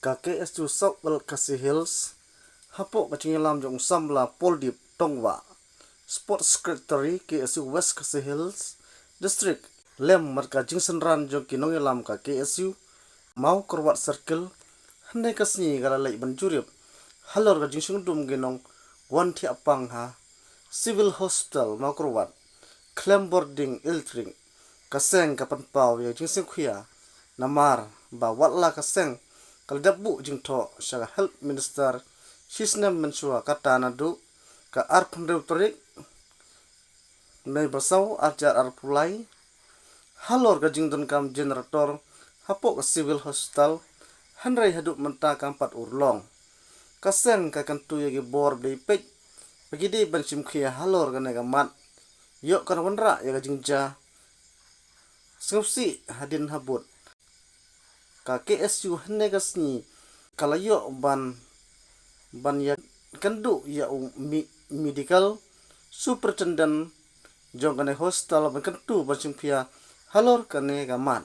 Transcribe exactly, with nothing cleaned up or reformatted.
Ka K S U South West Khasi Hills, hapoh ka jingïalam jong u samla Poldip Tongwah, Sports Secretary K S U West Khasi Hills District, lem bad ka jingsynran jong ki nongïalam ka K S U Mawkyrwat Circle, hynne ka sngi ka la leit ban jurip halor ka jingshongdum ki nongwan thiah pang ha Civil Hospital Mawkyrwat, khlem bording electric. Ka seng ka pynpaw ïa ka jingsngewkhia namar ba watla ka seng ka la dep buh jingthoh sha ka Health Minister shisnem mynshuwa, kata naduh ka arphew hynriew tarik Mei basaw, ar hajar arphew lai, halor ka jingdonkam generator hapoh ka Civil Hospital, hynrei haduh mynta kam pat urlong. Ka seng ka kyntu ïa ki bor ba dei peit ba ki dei ban shim khia halor kane ka mat, ïoh kan wanrah ïa ka jingjia sngewsih hadien habud. Ka K S U hynne ka sngi ka la ïoh ban, ban ïakynduh ïa u mi-, medical superintendent jong kane hospital ban kyntu ban shim khia halor kane ka mat.